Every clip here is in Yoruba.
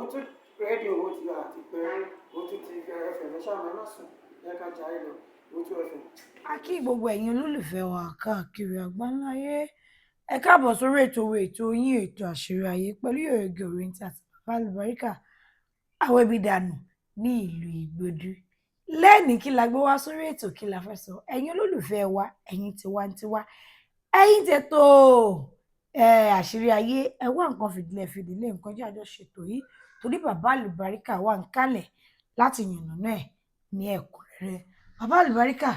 Owótú rédíò, ó ti àti pé Owótú TV FM. Ẹ ṣáà ẹ má sùn, ẹ ká jayé lọ, Owótú FM. A kí gbogbo ẹ̀yin olólùfẹ́ wa káàkiri àgbáńláyé. Ẹ káàbọ̀ sórí ètò yín, ètò Àṣírí Ayé, pẹ̀lú Yèrègè Òrìǹtì àti Bàbá Àlùbáríkà Awẹ́bídànù ní ìlú Ìgbòdú. Lẹ́ẹ̀ni, kí la gbé wá sórí ètò? Kí la fẹ́ sọ? Ẹ̀yin olólùfẹ́ wa, ẹ̀yin tiwantiwa, ẹ̀yin tètò Àṣírí Ayé, ẹ wá nǹkan fìdílé fìdílé nǹkan jẹ́ àjọṣètò yìí, torí Bàbá Àlùbáríkà wà ń kálẹ̀ láti yànnàná ẹ̀ ní ẹ̀kúnrẹ́rẹ́. Bàbá Àlùbáríkà,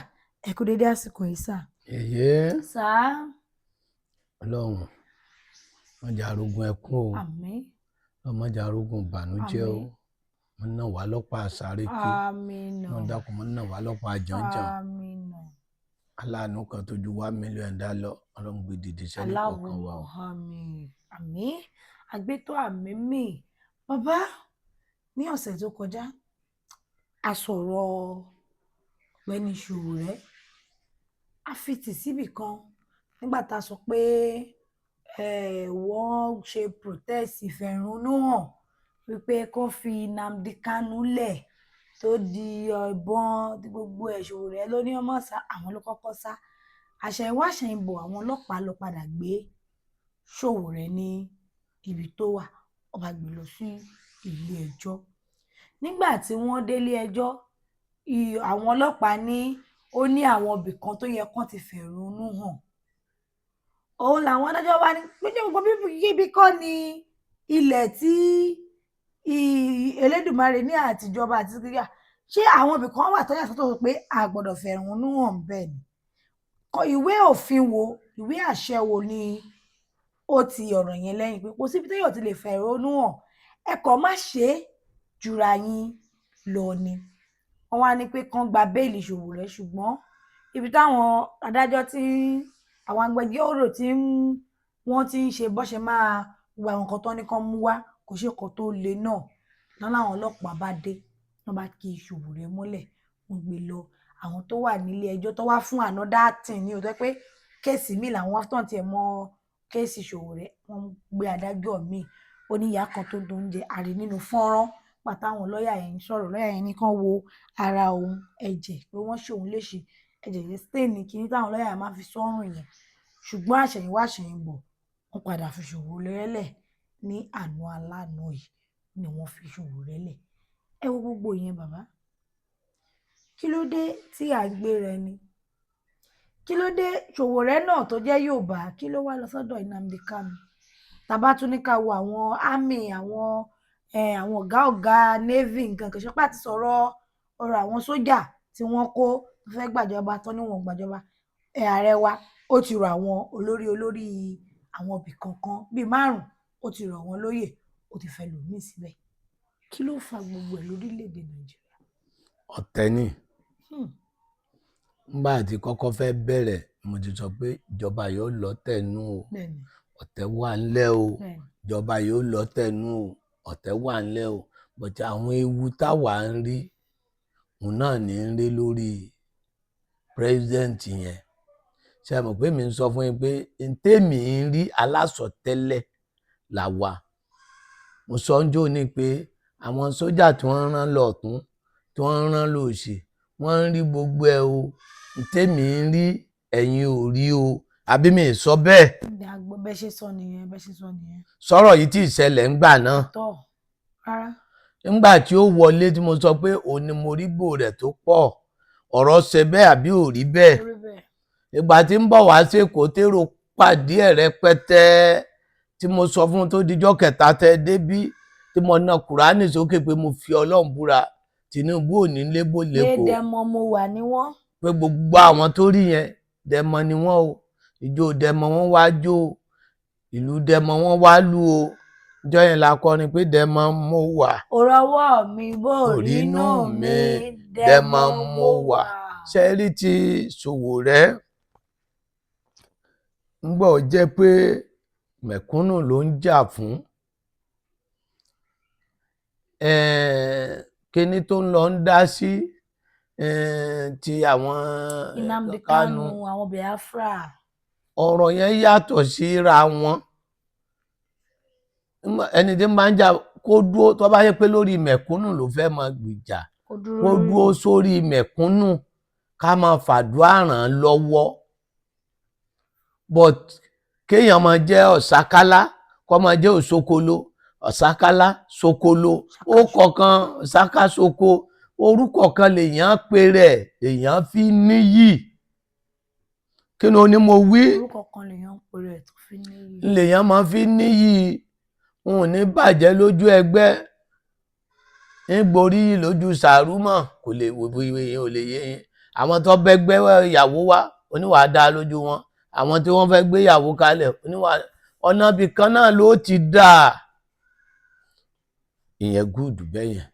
ẹ kú dédé àsìkò yìí sà. Èyí. Sà. Ọlọ́run má jẹ́ arógun ẹkún o. Àmín. Ọlọ́run má jẹ́ arógun ìbànújẹ́ o. Àmín. Wọ́n náà wà lọ́pàá àsáré kí. Àmín. Wọ́n dákun, wọ́n náà wà lọ́pàá jàǹjàǹ. Àmín. Aláàánú kan tó ju 1 million dá lọ, Ọlọ́run gbé dìde sẹ́ni kọ̀ọ̀kan wa o. Àmín, àmín, àgbétò àmín mi. Bàbá, ní ọ̀sẹ̀ tó kọjá, a sọ̀rọ̀ Ọ̀gbẹ́ni Sowore, a fi tì síbì kan nígbà tá a sọ pé wọ́n ṣe protest, ìfẹ̀hónúhàn wípé kó fi Nnamdi Kanu lẹ̀, tó di ìbọn tí gbogbo ẹ̀. Sowore ló ní ọmọ sá, àwọn ló kọ́kọ́ sá. Àṣẹ̀yìnwá àṣẹ̀yìnbọ̀, àwọn ọlọ́pàá lọ padà gbé Sowore ní ibi tó wà, wọ́n bá gbé lọ sí ilé ẹjọ́. Nígbà tí wọ́n délé ẹjọ́, àwọn ọlọ́pàá ní ó ní àwọn ibì kan tó yẹ kán ti fẹ̀hónú hàn. Òun làwọn adájọ́ bá ní pé gbogbo bíbí kọ́ ni ilẹ̀ tí Elédùmarè ní àtijọba àti kíkà. Ṣé àwọn ibì kan wà tó yà sọ́tọ̀ pé a gbọ́dọ̀ fẹ̀hónú hàn? Bẹ́ẹ̀ ni kọ ìwé òfin wo, ìwé àṣẹ wo ni ó ti ọ̀rọ̀ yẹn lẹ́yìn pé kò síbi téèyàn ti lè fẹ̀hónú hàn, ẹ kàn má ṣe é jura yín lọ ni? Wọ́n wá ní pé kán gba béèlì Sowore, ṣùgbọ́n ibi táwọn adájọ́ tí àwọn agbẹjọ́rò tí wọ́n ti ń ṣe bó ṣe máa gba àwọn nǹkan tó ní kán mú wá, kò ṣe nǹkan tó le náà lọ́nà. Àwọn ọlọ́pàá bá dé, wọ́n bá kí Sowore mọ́lẹ̀, wọ́n gbé lọ. Àwọn tó wà nílé ẹjọ́ tó wá fún another thing ní o, tó jẹ́ pé case míì làwọn tó tiẹ̀ mọ case Sowore, wọ́n gbé adájọ́ míì. Ó ní ìyá kan tó ń tó oúnjẹ àrí nínú fọ́nrán pàtàwọn lọ́ọ̀yà yẹn ń sọ̀rọ̀. Lọ́ọ̀yà yẹn ní kán wo ara òun, ẹ̀jẹ̀ pé wọ́n ṣe òun léṣe, ẹ̀jẹ̀ yẹn stain kínní táwọn lọ́ọ̀yà máa fi sọ́rùn yẹn. Ṣùgbọ́n àṣẹ̀yìnwá àṣẹ̀yìnbọ̀, wọ́n padà fi Sowore lẹ̀ ní àná alánà yìí ni wọ́n fi Sowore lẹ̀. Ẹ wo gbogbo yẹn, bàbá, kí ló dé tí à ń gbé rẹ ni? Kí ló dé? Sowore náà tó jẹ́ Yorùbá, kí ló wá lọ sọ́dọ̀ Nnamdi Kanu? Tàbá tún ní ká wo àwọn army, àwọn ọ̀gá ọ̀gá navy, nǹkan kan ṣe pé àti sọ̀rọ̀ ọ̀rọ̀ àwọn sójà tí wọ́n kó tó fẹ́ gbàjọba tán ní wọn gbàjọba. Ààrẹ wa, ó ti rọ àwọn olórí olórí àwọn ibì kankan bíi márùn, ó ti rọ̀ wọ́n lóyè, ó ti fẹ́ lòmíì síbẹ̀. Kí ló fa gbogbo ẹ̀ lórílẹ̀‐èdè Nàìjíríà? Ọ̀tẹ̀ ni. Nígbà tí kọ́kọ́ fẹ́ bẹ̀rẹ̀, mo ti sọ pé ìjọba yóò lọ́tẹ̀ nú o. Ọ̀tẹ̀ wà ńlẹ̀ o. Ìjọba yóò lọ́tẹ̀ nú o, ọ̀tẹ̀ wà ńlẹ̀ o. But àwọn ewu táwa ń rí, òun náà ní ń rí lórí president yẹn. Ṣe mọ̀ pé mi ń sọ fún yín pé ntẹ́mi ń rí alásọtẹ́lẹ̀ làwa. Mo sọ ń jó ní pé àwọn sójà tí wọ́n rán lọ́tún, tí wọ́n rán lòsì, wọ́n ń rí gbogbo ẹ̀ o. Ntẹ́mi ń rí, ẹ̀yin ò rí o. Àbí mi ì sọ bẹ́ẹ̀? Bẹ́ẹ̀ ṣe sọ nìyẹn, bẹ́ẹ̀ ṣe sọ nìyẹn. Sọ̀rọ̀ yìí tí ìṣẹ̀lẹ̀ ńgbà náà. Tọ́ rárá. Ńgbà tí ó wọlé, tí mo sọ pé òun ni mo rí bò rẹ̀ tó pọ̀, ọ̀rọ̀ ṣe bẹ́ẹ̀ àbí ò rí bẹ́ẹ̀? Orí bẹ́ẹ̀. Ìgbà tí ń bọ̀ wá sékòó, tèrò pàdé ẹ̀ rẹpẹtẹ, tí mo sọ fún un tó dijọ́ kẹta tẹ débí, tí mo na Kùránì sókè pé mo fi Ọlọ́run búra, Tinubu ò ní lébò pé lẹ́kọ̀ọ́. Dẹmọ mo wà ní wọ́n. Pé gbogbo àwọn tó rí yẹn, dẹmọ ni wọ́n o. Ìjó dẹmọ wọn wá jó o, ìlú dẹmọ wọn wá lù o. Ìjọ yẹn la kọrin pé dẹmọ mo wà. Òrọwọ́ mi bò rí inú mi, dẹmọ mo wà. Ṣe rí ti Sowore, ńgbọ́ jẹ́ pé mẹ̀kúnnù ló ń jà fún. Kíní tó ń lọ ń dá sí ti àwọn Nnamdi Kanu, àwọn Biafra. Ọ̀rọ̀ yẹn yàtọ̀ síra wọn. Ẹni tí ń bá ń jà Kó dúró, tó bá yẹ pé lórí mẹ̀kúnnù ló fẹ́ máa gbìjà, kó dúró kó lórí dúró sórí mẹ̀kúnnù, ká máa fàdúrà ràn án lọ́wọ́. But kéèyàn máa jẹ́ ọ̀sákálá, kó máa jẹ́ òṣokolo, ọ̀sákálá sokolo, ó kọ̀ọ̀kan ọ̀sákásoko, orúkọ kan lèèyàn pe rẹ̀, èèyàn fi níyì. Kí ni o ní mo wí? Orúkọ kan lèèyàn ń pè rẹ̀ tó fi níyì. Lèèyàn máa fi níyì. N ò ní bàjẹ́ lójú ẹgbẹ́, ń gboríyìn lójú sàrúmọ̀, kò lè wò bí èèyàn ò lè yé yín. Àwọn tó bẹ́gbẹ́ ìyàwó wá, oníwàá dá lójú wọn. Àwọn tí wọ́n fẹ́ gbé ìyàwó kalẹ̀, oníwàá ọ̀nà ibì kan náà ló ti dà. Ìyẹn gúùdù bẹ́ẹ̀ yẹn.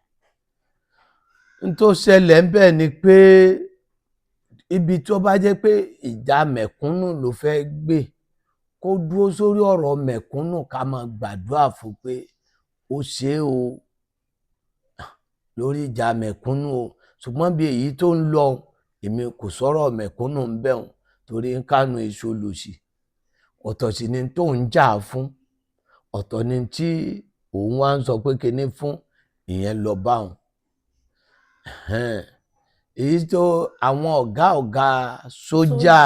N tó ṣẹlẹ̀ ń bẹ̀ ni pé ibi tó bá jẹ́ pé ìjà mẹ̀kúnnù ló fẹ́ gbé, kó dúró sórí ọ̀rọ̀ mẹ̀kúnnù, ká máa gbàdúrà fún pé ó ṣe é o lórí ìjà mẹ̀kúnnù o. Ṣùgbọ́n bí èyí tó ń lọ, èmi kò sọ̀rọ̀ mẹ̀kúnnù ń bẹ̀ wọ́n, torí ń Kánú èso lòsì. Ọ̀tọ̀ sì ni tó ń jà fún, ọ̀tọ̀ ni tí òun wá ń sọ pé kinní fún ìyẹn lọ bá òun. Èyí tó àwọn ọ̀gá ọ̀gá sójà,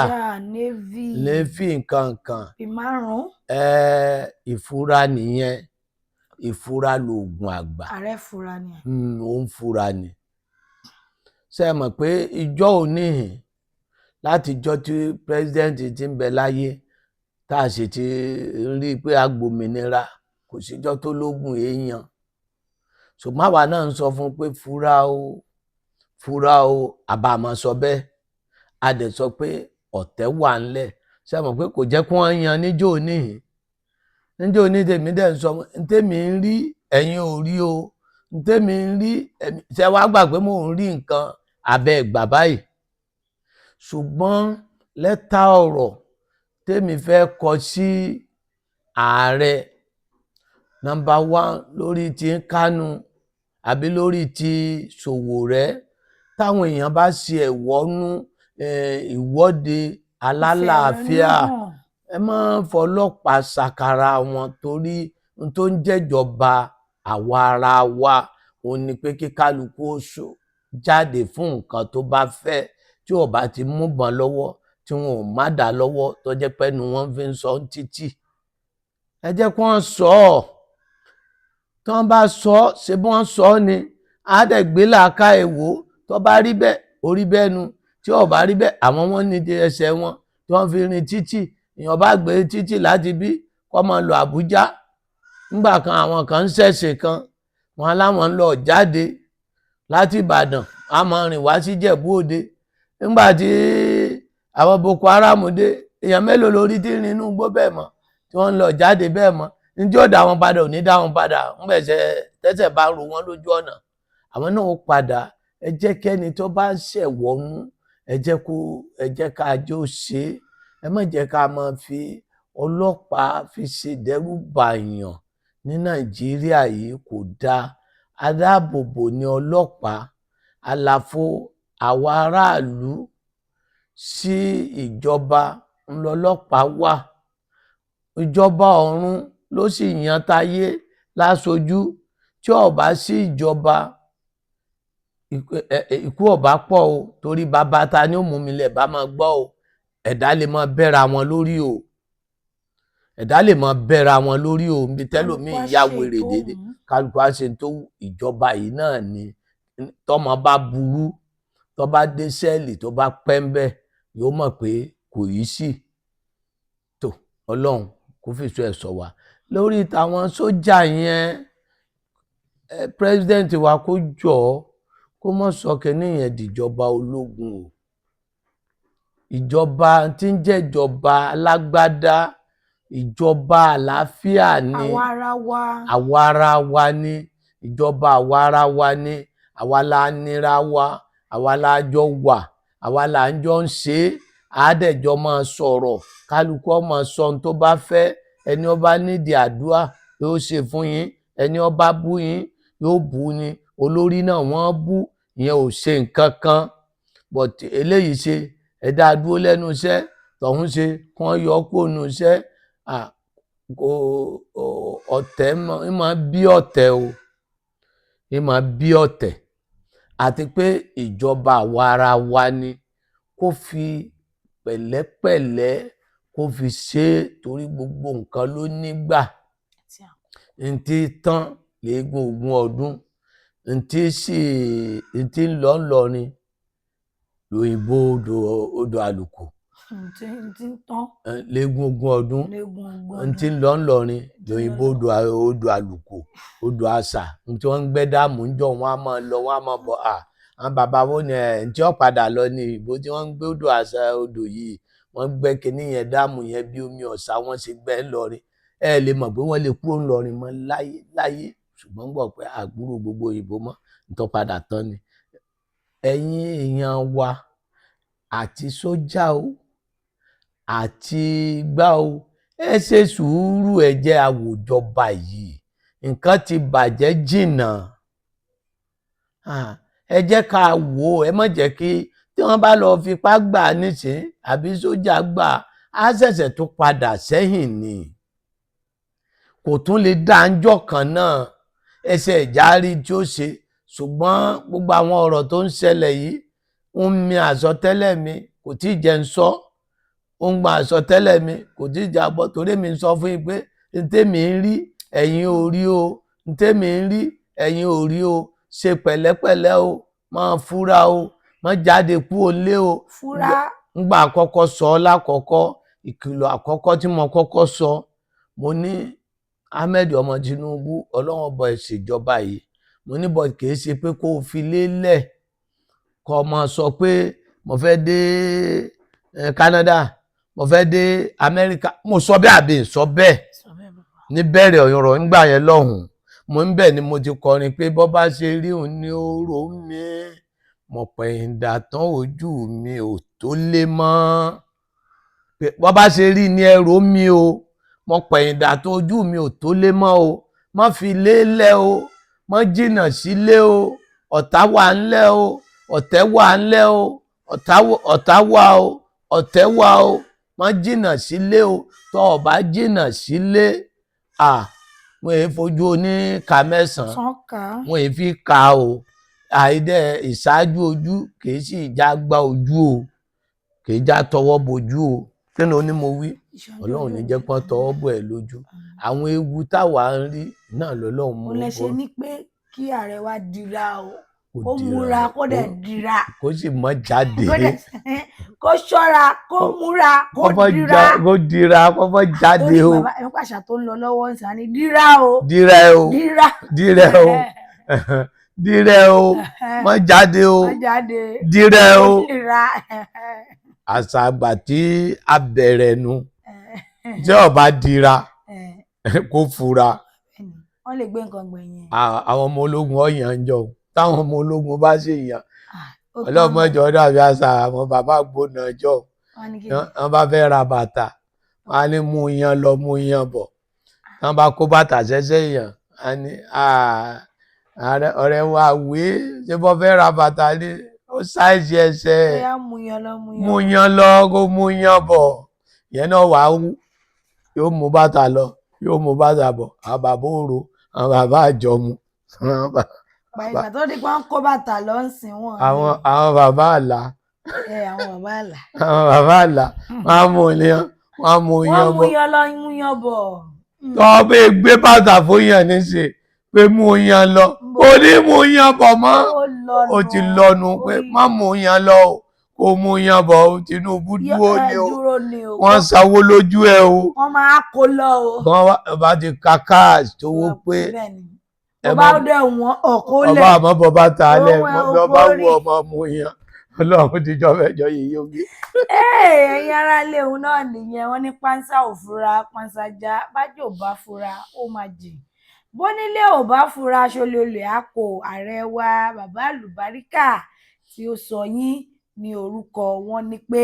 navy, navy nǹkan kan, bíi márùn-ún. Ìfura nìyẹn, ìfura lóògùn àgbà. Ààrẹ fura ni. Ó ń fura ni. Ṣé ẹ mọ̀ pé ìjọ òní yìí, láti ìjọ tí president ti ń bẹ láyé, tá a sì ti rí i pé a gbòmìnira, kò síjọ́ tó lógun èèyàn. Ṣùgbọ́n àwa náà ń sọ fún un pé fura o, fura o, àbá máa sọ bẹ́ẹ̀. A dẹ̀ sọ pé ọ̀tẹ̀ wà ńlẹ̀. Ṣé ẹ mọ̀ pé kò jẹ́ kí wọ́n yan níjọ́ òní yìí? Níjọ́ òní tèmi dẹ̀ ń sọ, ntèmi ń rí ẹ̀yin ò rí o, ntèmi ń rí ẹ̀mí. Ṣé wàá gbà pé mò ń rí nǹkan abẹ́ ìgbà báyìí? Ṣùgbọ́n lẹ́tà ọ̀rọ̀ tèmi fẹ́ kọ sí ààrẹ, number one, lórí ti Kánú àbí lórí ti Sowore, táwọn èèyàn bá ṣe ẹ̀wọ́nú, ìwọ́de alálàáfíà, ìfẹ̀hónúhàn. Ẹ má fọlọ́pàá ṣàkàrà wọn, torí n tó ń jẹ́jọba àwa ara wa òun ni pé kí kálukú ó jáde fún nǹkan tó bá fẹ́, tí ò bá ti múbọn lọ́wọ́, tí wọn ò má dá lọ́wọ́, tó jẹ́ pé ẹnu wọn fi ń sọ ń títì. Ẹ jẹ́ kí wọ́n sọ ọ́. Tí wọ́n bá sọ ọ́, ṣé bí wọ́n sọ ọ́ ni, á dẹ̀ gbé làákàyè wò. Tó bá rí bẹ́ẹ̀, ó rí bẹ́ẹ̀ nu. Tí ò bá rí bẹ́ẹ̀, àwọn wọn ní ẹsẹ̀ wọn tí wọ́n fi rin títì. Èèyàn bá gbé títì láti bí kó máa lọ Àbújá. Nígbà kan àwọn kan ń ṣẹ̀ṣẹ̀ kan, wọn láwọn ń lọ jáde láti Ìbàdàn, a máa rìn wá sí Ìjẹ̀bú Òde. Nígbà tí àwọn Boko Haram dé, èèyàn mélòó lórí tí ń rin inú igbó bẹ́ẹ̀ mọ́, tí wọ́n ń lọ jáde bẹ́ẹ̀ mọ́? Ní tí ó dá wọn padà ò ní dá wọn padà. Ńgbẹ̀sẹ̀ tẹ́sẹ̀ bá ro wọn lójú ọ̀nà, àwọn náà ó padà. Ẹ jẹ́ kẹ́ni tó bá ṣẹ̀wọ̀nú, ẹ jẹ́ kó, ẹ jẹ́ ká jọ ṣe é. Ẹ má jẹ́ ká máa fi ọlọ́pàá fi ṣèdẹ́rùbàyàn ní Nàìjíríà yìí, kò dáa. Adáàbòbò ni ọlọ́pàá, àlàfo àwa aráàlú sí ìjọba ńlọlọ́pàá wà. Ìjọba ọ̀run ló sì yan táyé láṣojú. Tí ó bá sí ìjọba, ikú ọba pọ̀ o, torí bàbá ta ni ó mú mi lẹ̀ bá máa gbọ́ o. Ẹ̀dá lè máa bẹ́ra wọn lórí o, ẹ̀dá lè máa bẹ́ra wọn lórí o, níbi tẹ́lòmíì Kálukú á ya ṣe wèrè tó dédé. wù ú. Kálukú á ṣe tó wù. Ìjọba yìí náà ni tọ́mọ bá burú, tó bá dé sẹ́ẹ̀lì, tó bá pẹ́ ń bẹ̀, yóò mọ̀ pé kò yí sí tó. Ọlọ́run kó fìṣọ́ ẹ̀ sọ wa. Lórí tàwọn sójà yẹn, president wa kó jọ̀ọ́, kó má sọ kínní yẹn dìjọba ológun o. Ìjọba tí ń jẹ́jọba alágbádá, ìjọba àlàáfíà ni. Àwa ara wa. Àwa ara wa ni ìjọba, àwa ara wa ni, àwa la nira wa, àwa la jọ wà, àwa la ń jọ ń ṣe é. Àádẹ́jọ máa sọ̀rọ̀, kálukú ó máa sọ ohun tó bá fẹ́. Ẹni ó bá nídìí àdúrà yóò ṣe fún yín, ẹni ó bá bú yín yóò bú ni. Olórí náà wọ́n bú, ìyẹn ò ṣe nǹkan kan, but eléyìí ṣe ẹ̀dá dúró lẹ́nu iṣẹ́, tọ̀hún ṣe kí wọ́n yọ ọ́ kúrò nínú iṣẹ́. Kò ọ̀tẹ̀ máa bí ọ̀tẹ̀ o, ń máa bí ọ̀tẹ̀. Àti pé ìjọba àwa ara wa ni kó fi pẹ̀lẹ́pẹ̀lẹ́ kó fi ṣe é, torí gbogbo nǹkan ló nígbà. Ntí tán léegun ogún ọdún, ntí sì ntí ń lọ ńlọrin lòyìnbó odò àlùkò. Ntí ń tán léegun ogún ọdún, léegun ogún ntí ọdún. ń lọ ńlọrin lòyìnbó odò àlùkò, odò àṣà, ntí wọ́n ń gbẹ́ dààmú ńjọ́, wọ́n á máa lọ, wọ́n á máa bọ̀. Àwọn bàbá wo ni ẹ̀ ntí ó padà lọ ní ìbò tí wọ́n ń gbé odò àṣà, odò yìí wọ́n gbẹ́ kinní yẹn, dààmú yẹn bí omi ọ̀sà wọ́n ṣe gbẹ́ ńlọrin. Ẹ lè mọ̀ pé wọ́n lè kúrò ńlọrin mọ́ láyé láyé, ṣùgbọ́n gbọ́ pé àgbúrò gbogbo òyìnbó mọ́ ntọ́ padà tán ni. Ẹ̀yin èèyàn wa àti sójà o àti gbá o, ẹ ṣe sùúrù, ẹ jẹ́ àwùjọba yìí, nǹkan ti bàjẹ́ jìnnà. Ẹ jẹ́ ká wò ó, ẹ má jẹ́ kí tí wọ́n bá lọ fipá gbà nísìn àbí sójà gbà á ṣẹ̀ṣẹ̀ tún padà sẹ́yìn ni, kò tún lè dá ńjọ́ kan náà. Ẹsẹ̀ ìjárí tí ó ṣe. Ṣùgbọ́n gbogbo àwọn ọ̀rọ̀ tó ń ṣẹlẹ̀ yìí ń mi àsọtẹ́lẹ̀ mi kò tí ì jẹ́ ń sọ, ó ń gba àsọtẹ́lẹ̀ mi kò tí ì jábọ́, torí mi ń sọ fún yín pé ntẹ́mi ń rí ẹ̀yin ò rí o, ntẹ́mi ń rí ẹ̀yin ò rí o. Ṣe pẹ̀lẹ́pẹ̀lẹ́ o, máa fúra o, má jáde kú òǹlé o. Fúra. Ngbà àkọ́kọ́ sọ lákọ̀ọ́kọ́, ìkìlọ̀ àkọ́kọ́ tí mo kọ́kọ́ sọ, mo ní Ahmed ọmọ Tinubu, Ọlọ́run bọ̀ ìṣèjọba yìí, mo ní bọ̀ kì í ṣe pé kó o fi lélẹ̀ kó o máa sọ pé mo fẹ́ dé Canada, mo fẹ́ dé Amẹ́ríkà. Mo sọ bẹ́ẹ̀ àbí sọ bẹ́ẹ̀ níbẹ̀rẹ̀ ọ̀rọ̀ ńgbà yẹn lọ́hùn-ún? Mo ń bẹ̀ ni mo ti kọrin pé bọ́ bá ṣe rí òun ní oró mi, mo pẹ̀yìndà tán ojú mi ò tó lé mọ́. Bọ́ bá ṣe rí ní ẹrù mi o, mo pẹ̀yìndà tán ojú mi ò tó lé mọ́ o. Má fi lélẹ̀ o, má jìnnà sílé o, ọ̀tá wà ńlẹ̀ o, ọ̀tẹ̀ wà ńlẹ̀ o, ọ̀tá wà o, ọ̀tẹ̀ wà o, má jìnnà sílé o. Tọ́ ọ bá jìnnà sílé, wọ́n èé fojú oníka mẹ́sàn-án, wọ́n èé fi ka o. Àìdẹ ìṣáájú ojú kìí sì já gbá ojú o, kìí já tọwọ́ bojú o. Kí ni ó ní mo wí? Ọlọ́run ní jẹ́ kán tọwọ́ bọ̀ ẹ́ lójú. Àwọn ewu táwa ń rí náà lọ́lọ́run mú bọ̀. Ó lẹ ṣe ní pé kí ààrẹ wa dira o, kó múra, kó dẹ̀ dira, kó sì mọ́ jáde, kó ṣọ́ra, kó múra, kó dira, kó dira, kó mọ́ jáde o. Torí bàbá àṣà tó ń lọ lọ́wọ́ ń sàn ní dira o, dira o, dira, dira o, dira o, mọ́ jáde o, dira o. Àṣà àgbà tí a bẹ̀rẹ̀ nu, tí ó bá dira kó fura. Wọ́n lè gbé nǹkan gbẹ̀yìn. Àwọn ọmọ ológun ọ̀yàn ń jọ, táwọn ọmọ ológun bá ṣe yàn, ọlọ́mọjọ dàbí àṣà àwọn bàbá gbóná jọ, wọ́n bá fẹ́ ra bàtà, wọ́n á ní mú yan lọ mú yan bọ̀. Wọ́n bá kó bàtà ṣẹ́ṣẹ́ yàn, á ní ọ̀rẹ́ wa wé, ṣé bọ́ fẹ́ ra bàtà ni, ó ṣàìsí ẹsẹ̀, mú yan lọ kó mú yan bọ̀. Ìyẹn náà wàá wú, yóò mú bàtà lọ, yóò mú bàtà bọ̀. Àwọn bàbá òru, àwọn bàbá àjọmu, ìgbà tó di pé wọ́n kó bàtà lọ ń sìn wọ́n. Àwọn bàbá àlà. Àwọn bàbá àlà. Àwọn bàbá àlà wọ́n á mú yan, wọ́n á mú yan bọ̀. Wọ́n mú yan lọ, mú yan bọ̀. Tọ́ bẹ́ẹ̀ gbé bàtà fún yàn níṣe pé mú yan lọ, ó ní mú yan bọ̀ mọ́, ó ti lọ́nu pé má mú yan lọ o, kó mú yan bọ̀ o. Tinubu dúró ni o, wọ́n sanwó lójú ẹ o. Wọ́n máa kó lọ o. Wọ́n bá ti ka káàsì tó wó pé ọba ọdẹ wọn ọkọ lẹ ọba àmọ́ bọba ta lẹ ọba wú ọmọ mú yan. Ọlọ́run ti jọ mẹ́jọ yìí yóò gbé. Ẹ̀yin ará ilé òun náà nìyẹn, wọ́n ní pánsá ò fura pánsá já, bájò bá fura ó máa jìn, bónílé ò bá fura ṣolè á kó. Ààrẹ wa bàbá àlùbáríkà tí ó sọ yín ní orúkọ wọn ni pé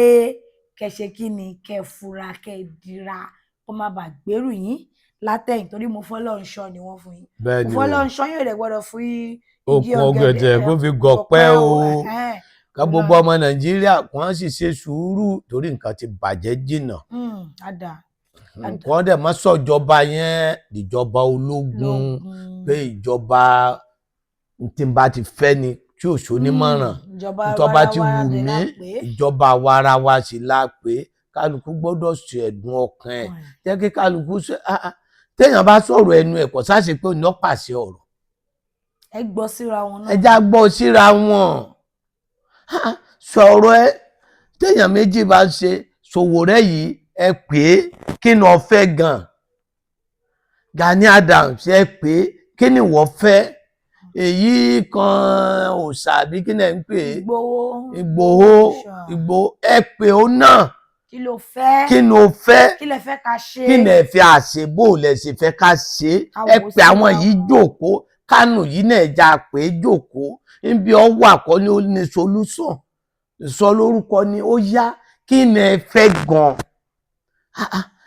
kẹṣe kí ni, kẹ fura, kẹ dira, kó má bàa gbèrú yín látẹ̀yìn, torí mo fọlọ́run ṣọ́ ni wọ́n fún yín. Bẹ́ẹ̀ni o, mo fọlọ́run ṣọ́ yóò rẹ̀ gbọ́dọ̀ fún yín. Okùn ọ̀gẹ̀dẹ̀ kó fi gọ̀pẹ́ o. Ká gbogbo ọmọ Nàìjíríà wọ́n sì ṣe sùúrù, torí nǹkan ti bàjẹ́ jìnnà. Nǹkan dẹ̀ má sọ̀jọba yẹn ìjọba ológun, Lógun. pé ìjọba tí n bá ti fẹ́ ni tí ò sónímọ̀ràn, Ìjọba ìjọba ti wù warawa mí, dẹ̀ la pè é. ìjọba warawa sì la pé kálukú gbọ́dọ̀ ṣe ẹ̀dùn ọkàn ẹ̀, jẹ́ kí kálukú ṣe. Ah, ah. Téèyàn bá sọ̀rọ̀ ẹnu ẹ̀ kò sáṣe pé òun pàṣẹ ọ̀rọ̀. Ẹ gbọ́ síra wọn náà. Ẹ já gbọ́ síra wọn. Ah, sọ̀rọ̀ ẹ téèyàn méjì bá ṣe Sowore yìí, ẹ pè é, kí ni o fẹ́ gan? Gani Adams, ẹ pè é, kí ni wọ́n fẹ́? Èyí kan òòṣà àbí kí ni ẹ ń pè é? Ìgbòho. Ìgbòho. Òòṣà. Ìgbòho, ẹ pè ó náà. Kí ló fẹ́? Kí ni o fẹ́? Kí lẹ fẹ́ ká ṣe? Kí ni ẹ fi àṣebò lẹ ṣe fẹ́ ká ṣe é? Ká Ẹ wò pè àwọn síra yìí wọn. jókòó. Kánò yìí náà já pé jókòó níbi ọwọ́ àkọ́ ni ó ní solution sọ lórúkọ ni ó yá. Kí ni ẹ fẹ́ gan?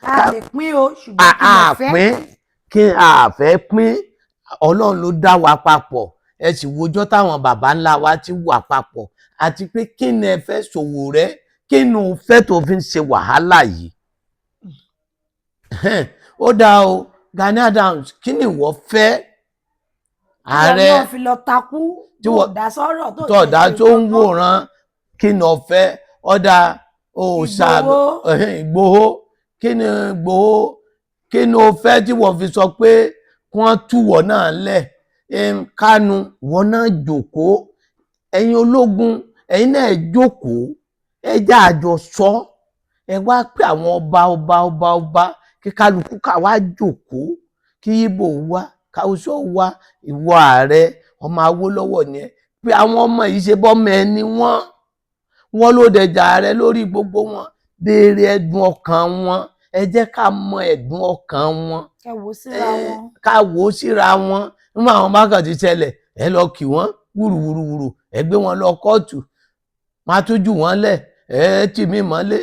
A lè pín o, ṣùgbọ́n kí lẹ fẹ́? Àpín kí a fẹ́ pín. Ọlọ́run ló dá wa papọ̀, ẹ sì wojọ́ táwọn baba ńlá wa ti wà papọ̀. Àti pé kí ni ẹ fẹ́ Sowore? Kí ni o fẹ́ tó fi ń ṣe wàhálà yìí? Ó dáa o. Gani Adams, kí ni ìwọ fẹ́? Ààrẹ Ààrẹ náà fi lọ takú tí tó wọ́n- dá sọ́rọ̀ tó tọ̀dá tiẹ̀ ṣe tó ń nǹkan kan. wòran, kí ni o fẹ́? Ọ̀dà òòṣà. Ìgbòho. Ìgbòho, kí ni Ìgbòho, kí ni o fẹ́ tí wọ́n fi sọ pé kí wọ́n túwọ̀ náà lẹ̀? Kánú, wọ́n náà jókòó. Ẹ̀yin ológun, ẹ̀yin náà jókòó, ẹ jẹ́ àjọ sọ. Ẹ wá pé àwọn ọba ọba ọba ọba, kí kálukú ká wá jókòó, kí Ìgbò wá, káwùsọ wá. Ìwọ ààrẹ ọmọ Awólọ́wọ̀ ni ẹ pé àwọn ọmọ yìí ṣe bọ́mọ ẹni wọ́n wọ́n ló dẹjà ààrẹ lórí gbogbo wọn. Béèrè ẹ̀dùn ọkàn wọn, ẹ jẹ́ ká mọ ẹ̀dùn ọkàn wọn. Ẹ wò síra wọn. Ká wò ó síra wọn. Nígbà àwọn bá kàn ti ṣẹlẹ̀, ẹ lọ kì wọ́n wúruwúruwúru, ẹ gbé wọn lọ kóòtù, máa tún jù wọ́n lẹ̀, ẹ tì mí mọ́lé.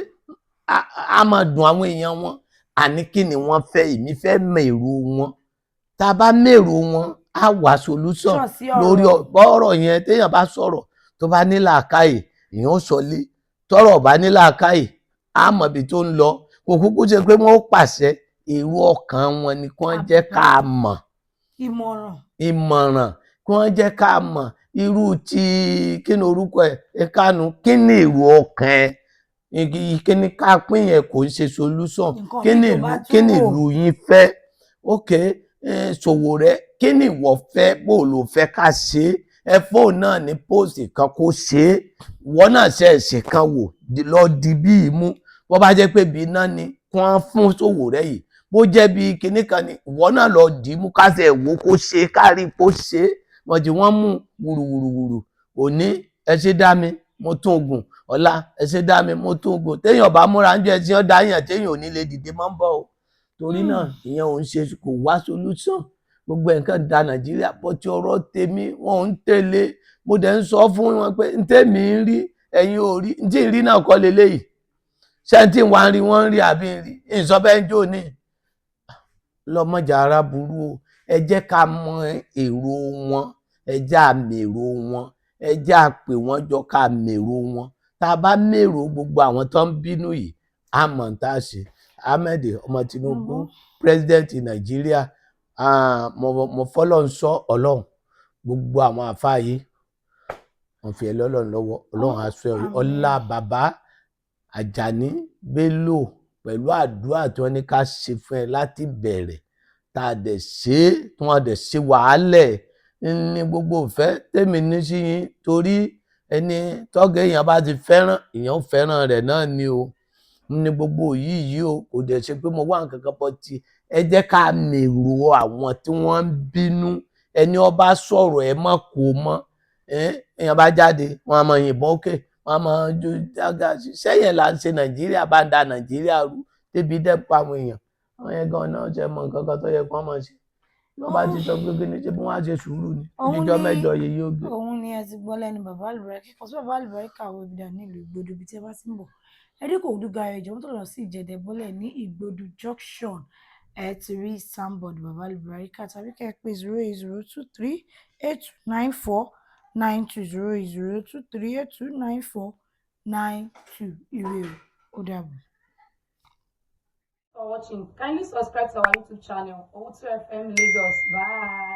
Á máa dùn àwọn èèyàn wọn. Àní kí ni wọ́n fẹ́? Èmi fẹ́ mọ èrò wọn. Tá a bá mèrò wọn, á wà solution Sọ sí ọ̀rọ̀. lórí ọ̀rọ̀ yẹn. Téèyàn bá sọ̀rọ̀ tó bá ní làákàyè, èèyàn ó sọlé. Tọ́rọ̀ bá ní làákàyè, á mọ̀ ibi tó ń lọ. Kò kúkú ṣe pé wọ́n ó pàṣẹ. Èrò ọkàn wọn ni kí wọ́n jẹ́ ká mọ̀. Ìmọ̀ràn. Ìmọ̀ràn kí wọ́n jẹ́ ká mọ̀. Irú ti kí ni orúkọ ẹ̀, Kánú, kí ni èrò ọkàn ẹ̀? Kí ni ká pín yẹn kò ń ṣe solution. Nǹkan Kí míì ni tó ìlú bá tún kí ni rò. ìlú yín fẹ́? Ok, Sowore, kí ni ìwọ fẹ́? Bó ló fẹ́ ká ṣe é? Ẹ fóònù náà ní póòsì kan kó ṣe é. Ìwọ náà ṣe ẹ̀ṣẹ̀ kan wò lọ di bí imú. Bó bá jẹ́ pé bí iná ni kí wọ́n fún Sowore yìí, bó jẹ́ bí kinní kan ni, ìwọ náà lọ dì í mú kásẹ̀ wò kó ṣe é, kárí kó ṣe é. Wọ́n ti wọ́n mú wùrùwùrùwùrù. Òní ẹ ṣe dá mi mo tún ogun, ọ̀la ẹ ṣe dá mi mo tún ogun. Téèyàn bá múra ń jẹ tí wọ́n dá yàn, téèyàn ò ní lè dìde máa ń bọ̀ o. Torí náà ìyẹn ò ń ṣe, kò wá solution. Gbogbo nǹkan da Nàìjíríà pọ̀ tí ọ̀rọ̀ tèmi wọn ò ń tẹ̀lé. Mo dẹ̀ ń sọ fún wọn pé n tèmi ń rí, ẹ̀yin ò rí. N tí ń rí náà kọ́ leléyìí. Ṣé n tí wà ń rí, wọ́n ń rí àbí ń rí ìsọ bẹ́ẹ̀ ń jò ní lọ́mọjà ara burú o. Ẹ jẹ́ ká mọ èrò wọn, ẹ jẹ́ à mèrò wọn, ẹ jẹ́ à pè wọ́n jọ ká mèrò wọn. Tá a bá mèrò gbogbo àwọn tó ń bínú yìí, á mọ̀ n tá a ṣe. Ahmed ọmọ Tinubu, president Nàìjíríà, mo fọlọ́n sọ Ọlọ́run, gbogbo àwọn àfáà yìí, wọ́n fi ẹ lọ́lọ́run lọ́wọ́. Ọlọ́run aṣọ ẹ. Àmín. Ọlá bàbá Àjàní Bello, pẹ̀lú àdúrà tí wọ́n ní ká ṣe fún ẹ láti bẹ̀rẹ̀, tá a dẹ̀ ṣe é, tí wọ́n dẹ̀ ṣe wàhálẹ̀ ní gbogbo ìfẹ́ tèmi ní sí yín, torí ẹni tọ́gẹ̀ èèyàn bá ti fẹ́ràn, èèyàn fẹ́ràn rẹ̀ náà ni o. Ní gbogbo yìí yìí o, kò dẹ̀ ṣe pé mo wá nǹkan kan bọ́ ti. Ẹ jẹ́ ká mèrò àwọn tí wọ́n ń bínú. Ẹni ó bá sọ̀rọ̀, ẹ mọ̀ kó mọ́. Èèyàn bá jáde, wọ́n á máa yìnbọn òkè, wọ́n á máa jó jága sẹ́yìn. Là ń ṣe Nàìjíríà bá ń da Nàìjíríà rú débi dẹ́pọ̀ àwọn èèyàn. Àwọn yẹn gan náà ṣe mọ nǹkan kan tó yẹ kó máa ṣe. Wọ́n bá ti sọ pé kí ni ṣe bí wọ́n á ṣe sùúrù ni. Òun ìjọ mẹ́jọ yìí yóò gbé. Òun ni ẹ ti gbọ́ lẹ́nu bàbá Àlùbáríkà. Kò sí bàbá Àlùbáríkà wo ibi dà nílùú Ìgbòdo. Ibi tí ẹ bá ti ń bọ̀, ẹ dé Ìkòròdú garage, mọ́tò lọ sí Ìjẹ̀dẹ̀, bọ́lẹ̀ ní Ìgbòdo junction, ẹ ti rí signboard bàbá Àlùbáríkà, tàbí kẹ́ ẹ pé 08023829492, 08023829492. Ire o, ó dàbọ̀. For watching. Kindly subscribe to our YouTube channel, Owutu FM Lagos. Bye.